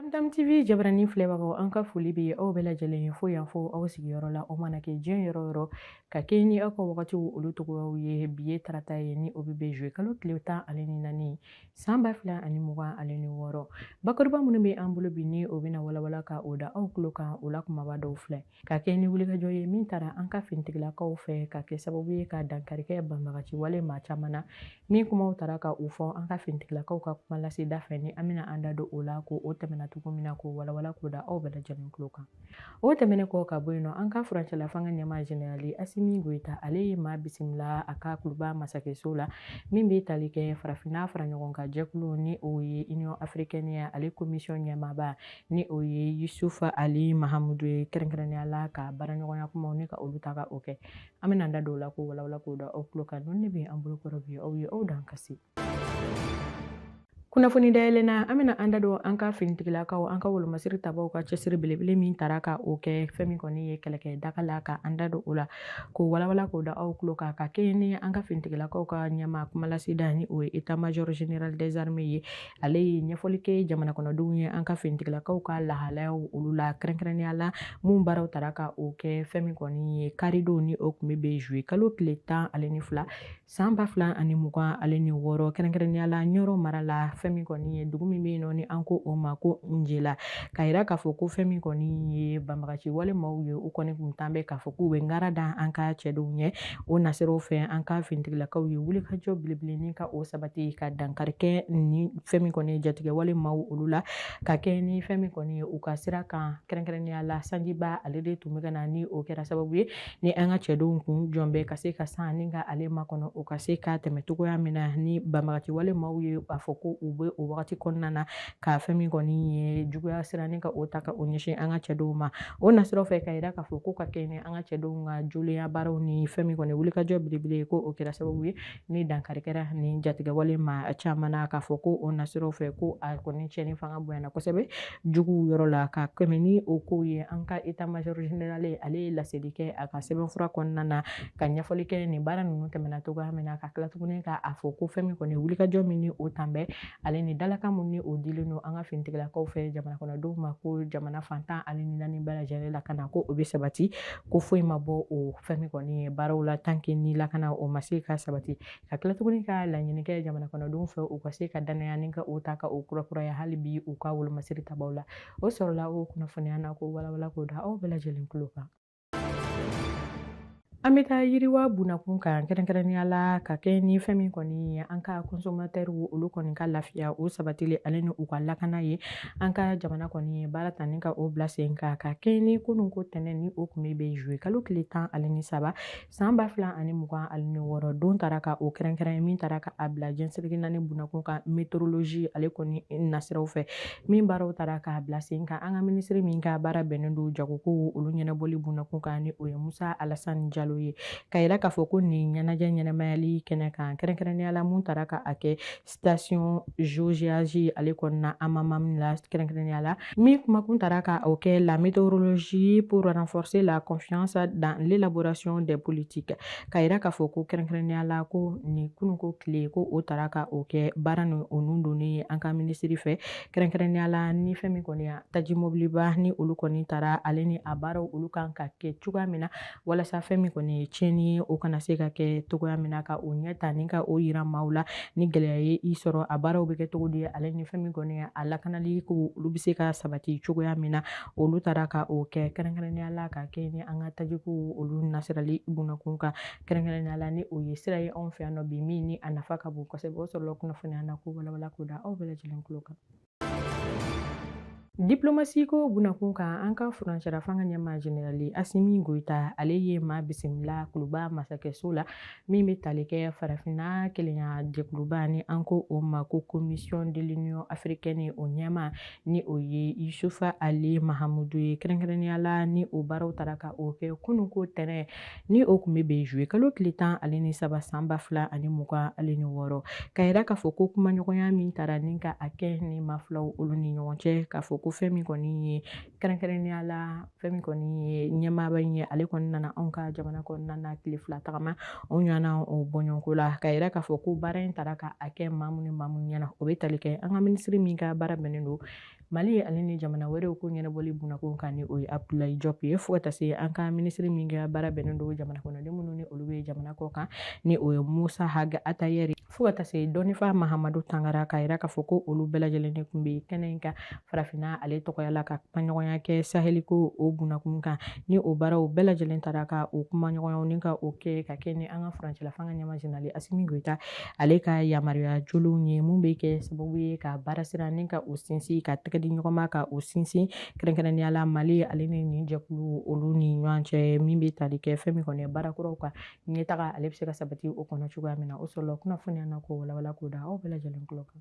Tam TV jabaranin filɛbagaw, an ka foli bɛ aw bɛɛ lajɛlen ye fo yan fo aw sigiyɔrɔ la. O mana kɛ diɲɛ yɔrɔ o yɔrɔ, ka kɛ ni aw ka wagatiw olu togoyaw ye. Bi ye tarata ye, ni o bɛ bɛn juillet kalo tile 14, san 2026. Bakuruba minnu bɛ an bolo bi, ni o bɛna walawala ka o da aw tulo kan, o la kumaba dɔw filɛ: ka kɛ ni wulikajɔ ye min taara an ka finitigilakaw fɛ, ka kɛ sababu ye ka dankari kɛ banbagaci wale maa caman na, min kumaw taara ka u fɔ an ka finitigilakaw ka kuma laseda fɛ, ni an bɛna an da don o la, ko o tɛmɛna cogo min na, k'o walawala k'o da aw bɛɛ lajɛlen tulo kan. O tɛmɛnen kɔ ka bɔ yen nɔ, an ka furancɛla fanga ɲɛmaa, général Asimi Goyita, ale ye maa bisimila a ka Kuluba masakɛso la, min bɛ tali kɛ Farafinna fara ɲɔgɔn kan jɛkulu, ni o ye Union africaine ye, ale commission ɲɛmaaba, ni o ye Yusufa Ali Mahamudu ye, kɛrɛnkɛrɛnnenya la ka baaraɲɔgɔnya kumaw ni ka olu ta ka o kɛ. An bɛna an da don o la k'o walawala k'o da aw tulo kan. Ninnu de bɛ an bolo kɔrɔ bi aw ye, aw dan kasi. Kunnafoni dayɛlɛnna, an bɛna an da don an ka finitigilakaw, an ka wolomasiri tabaw ka cɛsiri belebele min taara ka o kɛ fɛn min kɔni ye kɛlɛkɛ daga la, ka an da don o la k'o walawala k'o da aw tulo kan, ka kɛɲɛ ni an ka finitigilakaw ka ɲɛmaa kumalaseda, ni o ye état major général des armées ye. Ale ye ɲɛfɔli kɛ jamana kɔnɔdenw ye an ka finitigilakaw ka lahalayaw olu la, kɛrɛnkɛrɛnnenya la mun baaraw taara ka o kɛ fɛn min kɔni ye karidon, ni o tun bɛ bɛn juillet kalo tile 12, san 2026, kɛrɛnkɛrɛnnenya la Ɲɔrɔ mara la, fɛn min kɔni ye dugu min bɛ yen nɔ, ni an ko o ma ko Njela, ka yira k'a fɔ ko fɛn min kɔni ye banbagaci wale maaw ye, u kɔni kun tan bɛ k'a fɔ k'u bɛ ngara da an ka cɛdenw ɲɛ. O nasiraw fɛ, an ka finitigilakaw ye wulikajɔ belebele ni ka o sabati, ka dankari kɛ ni fɛn min kɔni ye jatigɛ wale maaw olu la, ka kɛ ni fɛn min kɔni ye u ka sira kan. Kɛrɛnkɛrɛnnenya la sanjiba ale de tun bɛ ka na, ni o kɛra sababu ye ni an ka cɛdenw kun jɔn bɛ ka se ka san ni ka ale makɔnɔ, o ka se ka tɛmɛ cogoya min na, ni banbagaci wale maaw ye a fɔ ko u bɛ o wagati kɔnɔna na ka fɛn min kɔni ye juguya sira ni ka o ta ka o ɲɛsin an ka cɛdenw ma. O nasiraw fɛ, ka yira k'a fɔ ko ka kɛ ni an ka cɛdenw ka jolenya baaraw ni fɛn min kɔni wulikajɔ belebele ye, ko o kɛra sababu ye ni dankari kɛra ni jatigɛ wale maa caman na, k'a fɔ ko o nasiraw fɛ, ko a kɔni tiɲɛni fanga bonyana kosɛbɛ juguw yɔrɔ la. Ka kɛmɛ ni o kow ye, an ka état major général, ale ye laseli kɛ a ka sɛbɛnfura kɔnɔna na, ka ɲɛfɔli kɛ nin baara ninnu tɛmɛna cogoya min na, ka tila tuguni k'a fɔ ko fɛn min kɔni wulikajɔ min ni o tan bɛ, ale ni dalakan mun ni o dilen don an ka finitigilakaw fɛ jamana kɔnɔdenw ma, ko jamana fan 14 bɛɛ lajɛlen lakana, ko o bɛ sabati, ko foyi ma bɔ o fɛn min kɔni ye baaraw la tant que ni lakana o ma se ka sabati. Ka tila tuguni ka laɲini kɛ jamana kɔnɔdenw fɛ, u ka se ka danaya ni ka o ta ka o kurakuraya hali bi u ka wolomasiri tabaw la. O sɔrɔla o kunnafoniya na k'o walawala k'o da aw bɛɛ lajɛlen tulo kan. An bɛ taa yiriwa bunakun kan, kɛrɛnkɛrɛnnenya la ka kɛ ni fɛn min kɔni ye an ka consommateurs olu kɔni ka lafiya o sabatili, ale ni u ka lakana ye. An ka jamana kɔni ye baara ta ni ka o bila sen kan, ka kɛ ni kunun ko tɛnɛn, ni o tun bɛ bɛn juillet kalo tile 13, san 2026. Don taara ka o kɛrɛnkɛrɛn min taara ka a bila diɲɛ seleke naani bunakun kan météorologie ale kɔni nasiraw fɛ, min baaraw taara k'a bila sen kan, an ka minisiri min ka baara bɛnnen don jagoko olu ɲɛnabɔli bunakun kan, ni o ye Musa Alasani Jalo ye, ka yira k'a fɔ ko nin ɲɛnajɛ ɲɛnɛmayali kɛnɛ kan, kɛrɛnkɛrɛnnenya la mun taara ka a kɛ station Josiage ale kɔnɔna Amamam la, kɛrɛnkɛrɛnnenya la min kumakun taara ka o kɛ "La météorologie pour renforcer la confiance dans l'élaboration des politiques", ka yira k'a fɔ ko kɛrɛnkɛrɛnnenya la ko nin kununko tile, ko o taara ka o kɛ baara ni o nun donnen ye an ka minisiri fɛ, kɛrɛnkɛrɛnnenya la ni fɛn min kɔni taji mobiliba ni olu kɔni taara, ale ni a baaraw olu kan ka kɛ cogoya min na, walasa fɛn min kɔni ye tiɲɛni ye, o kana se ka kɛ cogoya min na, ka o ɲɛ ta ni ka o yira maaw la, ni gɛlɛya ye i sɔrɔ, a baaraw bɛ kɛ cogo di, ale ni fɛn min kɔni ye a lakanali ko olu bɛ se ka sabati cogoya min na. Olu taara ka o kɛ kɛrɛnkɛrɛnnenya la ka kɛ ni an ka tajiko olu nasirali bunakun kan, kɛrɛnkɛrɛnnenya la ni o ye sira ye anw fɛ yan nɔ bi, min ni a nafa ka bon kosɛbɛ. O sɔrɔla kunnafoniya na k'o walawala k'o da aw bɛɛ lajɛlen tulo kan. Diplomatie ko bunakun kan, an ka furancɛra fanga ɲɛmaa, général Asimi Goyita, ale ye maa bisimila Kuluba masakɛso la, min bɛ tali kɛ Farafinna kelenya jɛkuluba, ni an ko o ma ko Commission de l'Union africaine, o ɲɛmaa, ni o ye Yusufa Ali Mahamudu ye, kɛrɛnkɛrɛnnenya la ni o baaraw taara ka o kɛ kunun ko tɛnɛn, ni o tun bɛ bɛn juillet kalo tile 13, san 2026, ka yira k'a fɔ ko kumaɲɔgɔnya min taara ni ka a kɛ ni maa filaw olu ni ɲɔgɔn cɛ, k'a fɔ ko fɛn min kɔni ye kɛrɛnkɛrɛnnenya la fɛn min kɔni ye ɲɛmaaba in ye, ale kɔni nana anw ka jamana kɔnɔna na tile 2 tagama o ɲɔgɔnna o bɔɲɔgɔnko la, ka yira k'a fɔ ko baara in taara ka a kɛ maa minnu ni maa minnu ɲɛna, o bɛ tali kɛ an ka minisiri min ka baara bɛnnen don Mali ale ni jamana wɛrɛw ko ɲɛnabɔli bunakun kan, ni o ye Abdoulaye Diop ye, fo ka taa se an ka minisiri min ka baara bɛnnen don jamana kɔnɔden minnu ni olu bɛ jamana kɔ kan, ni o ye Musa Ag Attaher, fo ka taa se dɔnnifa Mahamadu Tangara, k'a yira k'a fɔ ko olu bɛɛ lajɛlen de tun bɛ kɛnɛ in kan farafinna ale tɔgɔya la, ka kumaɲɔgɔnya kɛ saheliko o bunakun kan. Ni o baaraw bɛɛ lajɛlen taara ka o kumaɲɔgɔnyaw ni ka o kɛ ka kɛ ni an ka furancɛla fanga ɲɛmaa Général Assimi Goïta ale ka yamaruya jolenw ye, mun bɛ kɛ sababu ye ka baara sira ni ka o sinsin, ka tɛgɛ di ɲɔgɔn ma ka o sinsin, kɛrɛnkɛrɛnnenya la Mali ale ni nin jɛkulu olu ni ɲɔgɔn cɛ, min bɛ tali kɛ fɛn min kɔni ye baara kuraw kan ɲɛtaga ale bɛ se ka sabati o kɔnɔ cogoya min na. O sɔrɔla kunnafoniya na k'o walawala k'o da aw bɛɛ lajɛlen tulo kan.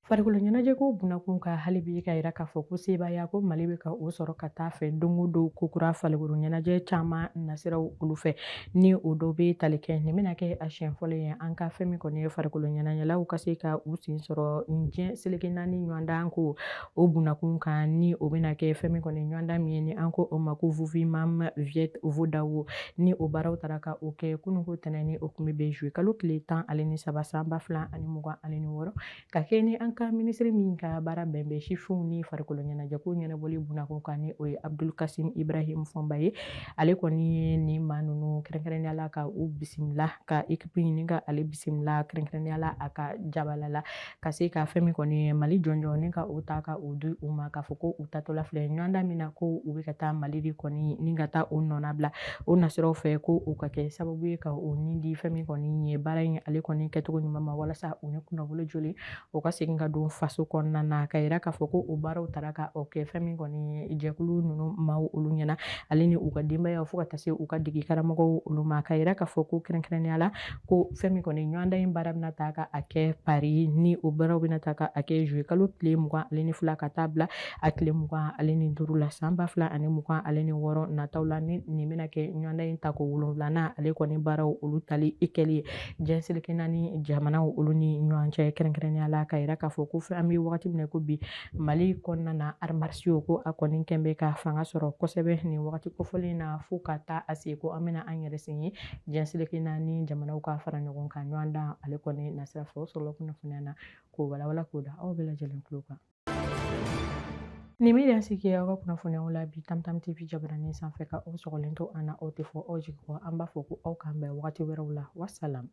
Farikolo ɲɛnajɛko bunakun kan, hali bi ka yira k'a fɔ ko sebaaya ko Mali bɛ ka o sɔrɔ ka taa fɛ don o don kokura farikolo ɲɛnajɛ caman nasiraw olu fɛ, ni o dɔ bɛ tali kɛ nin bɛna kɛ a siɲɛ fɔlɔ ye an ka fɛn min kɔni ye farikolo ɲɛnajɛlaw ka se ka u sen sɔrɔ diɲɛ seleke naani ɲɔgɔndan ko o bunakun kan, ni o bɛna kɛ fɛn min kɔni ɲɔgɔndan min ye ni an ko o ma ko Vovinam Viet Vo Dao. Ni o baaraw taara ka o kɛ kununko tɛnɛn, ni o tun bɛ bɛn juillet kalo tile 13 san 2026, ka kɛ ni an ka minisiri min ka baara bɛn bɛ sifinw ni farikolo ɲɛnajɛko ɲɛnabɔli bunakun kan, ni o ye Abdul Kasim Ibrahim Fɔnba ye. Ale kɔni ye nin maa ninnu kɛrɛnkɛrɛnnenya la ka u bisimila, ka ekipu ɲini ka ale bisimila kɛrɛnkɛrɛnnenya la a ka jabala la, ka se ka fɛn min kɔni ye Mali jɔnjɔn ni ka o ta ka o di u ma, k'a fɔ ko u tatɔla filɛ ɲɔgɔndan min na, ko u bɛ ka taa Mali de kɔni ni ka taa o nɔnabila o nasiraw fɛ, ko o ka kɛ sababu ye ka o nin di fɛn min kɔni ye baara in ale kɔni kɛcogo ɲuman ma, walasa u ni kunnawolo joli o ka segin ka don faso kɔnɔna na. Ka yira k'a fɔ ko o baaraw taara ka o kɛ fɛn min kɔni ye jɛkulu ninnu maaw olu ɲɛna, ale ni u ka denbayaw, fo ka taa se u ka degi karamɔgɔw olu ma, ka yira k'a fɔ ko kɛrɛnkɛrɛnnenya la ko fɛn min kɔni ɲɔgɔndan in baara bɛna ta ka a kɛ Paris, ni o baaraw bɛna ta ka a kɛ juillet kalo tile 22 ka taa bila a tile 25 la san 2026 nataw la. Ni nin bɛna kɛ ɲɔgɔndan in tako wolonwulanan ale kɔni baaraw olu tali i kɛli ye diɲɛ seleke naani jamanaw olu ni ɲɔgɔn cɛ, kɛrɛnkɛrɛnnenya la ka yira k'a fɔ ko fɛn an bɛ wagati min na ko bi Mali kɔnɔna na, arts martiaux ko a kɔni kɛn bɛ ka fanga sɔrɔ kosɛbɛ nin wagati kofɔlen na, fo ka taa a se ko an bɛna an yɛrɛ sen ye diɲɛ seleke naani jamanaw ka fara ɲɔgɔn kan ɲɔgɔndan ale kɔni nasira fɛ. O sɔrɔla kunnafoniya na k'o walawala k'o da aw bɛɛ lajɛlen tulo kan. Nin bɛ dan sigi aw ka kunnafoniyaw la bi Tam Tam TV jabaranin sanfɛ. Ka aw sɔgɔlen to an na, aw tɛ fɔ aw jigi kɔ. An b'a fɔ ko aw k'an bɛn wagati wɛrɛw la. Wasalam.